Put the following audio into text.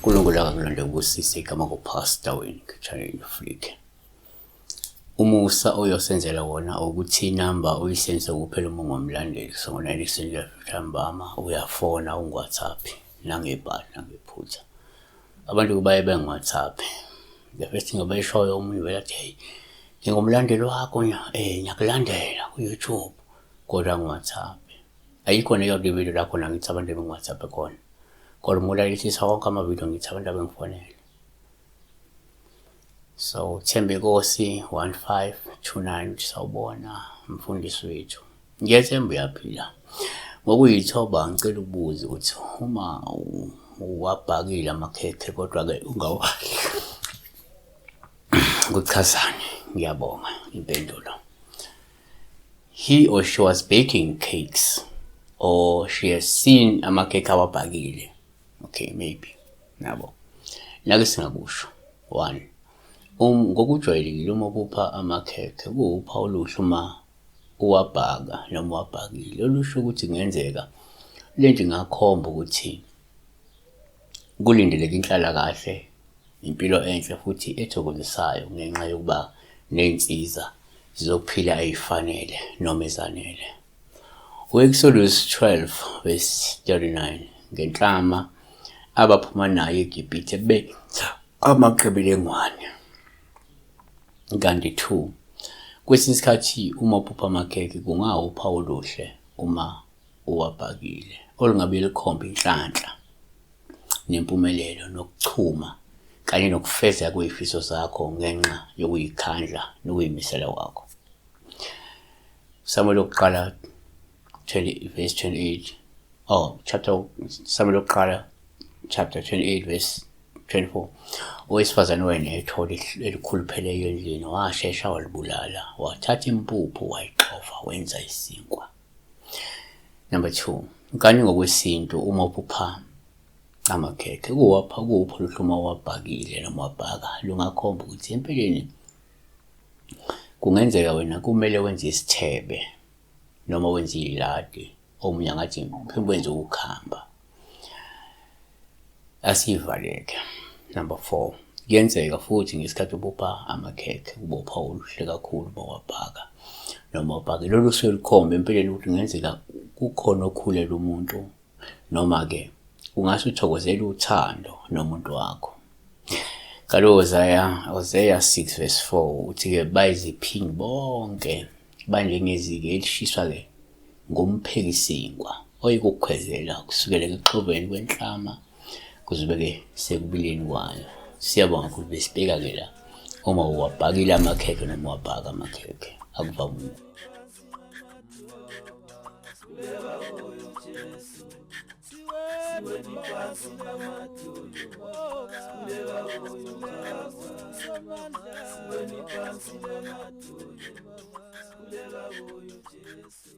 uNkulunkulu akakulonde ubusise igama kuPastor wenu Channel Flick. Umusa oyosenzela wona ukuthi inamba uyisenze kuphela uma ungumlandeli. So ngo-9 ntambama uyafona ungi-WhatsApp nangebhadi nangephutha. Abantu baye bengi-WhatsApp. The first thing abayishoyo omunye uvele athi, hey, ngingumlandeli wakho ngiyakulandela ku-YouTube kodwa ngi-WhatsApp. Ayikho neyodwa ividiyo la khona ngithi abantu bengi-WhatsApp khona. Kodwa uma ulalelisisa wonke amavidiyo ngithi abantu abengifonele. So Thembinkosi 1529 uthi sawubona mfundisi wethu. Ngiyethemba uyaphila. Ngokuyithoba ngicela ukubuza ukuthi uma uwabhakile amakhekhe kodwa-ke ungawadli kuchazani? Ngiyabonga impendulo. He or she was baking cakes or she has seen amakhekhe awabhakile. Okay, maybe. Nabo. Nake singakusho. One. Ngokujwayelekile uma upha amakhekhe kuwuphawu oluhle uma uwabhaka noma uwabhakile. Olusho ukuthi kungenzeka lento ingakhomba ukuthi kulindeleke inhlalakahle, impilo enhle futhi ethokozisayo ngenxa yokuba ney'nsiza zokuphila ey'fanele noma ezanele. U-Exodus 12 verse 39 ngenhlama abaphuma nayo eGibhithe benza amaqebelengwane. Kanti 2 kwesinye isikhathi uma uphupha amakhekhe kungawuphawu oluhle uma uwabhakile olungabe lukhomba inhlanhla nempumelelo nokuchuma kanye nokufezeka kwey'fiso zakho ngenxa yokuyikhandla nokuyimisela kwakho. Samuel wokuqala 20 verse 28, oh chapter Samuel wokuqala chapter 28 verse 24. Owesifazane wayenethole elikhulupheleyo endlini, washesha walibulala, wathatha impuphu wayixova wenza isinkwa. Number 2, kanti ngokwesintu uma uphupha amakhekhe kuwapha kuwuphi oluhle uma uwabhakile noma wabhaka lungakhomba ukuthi empeleni kungenzeka wena kumele wenze isithebe noma wenze iladi, omunye angathi mhlawumbe wenze ukukhamba. Asivaleke. Number 4, kuyenzeka futhi ngesikhathi ubopha amakhekhe kube uphawu oluhle kakhulu uma wabhaka noma ubhake. Lolu suke lukhomba empeleni ukuthi kungenzeka kukhona okhulela umuntu noma-ke ungase uthokozele uthando nomuntu wakho. Kaloku Hosea 6 verse 4 uthi-ke bayiziphingi bonke banjengezike elishiswa-ke ngumphekisinkwa oyikukhwezela kusukela ekuxoveni kwenhlama kuze kube-ke sekubileni kwayo. Siyabonga kakhulu. Besibheka-ke la uma uwabhakile amakhekhe noma uwabhaka amakhekhe akuvamile. Siweni phansi namadolo, sikhuleka kuyo Jesu.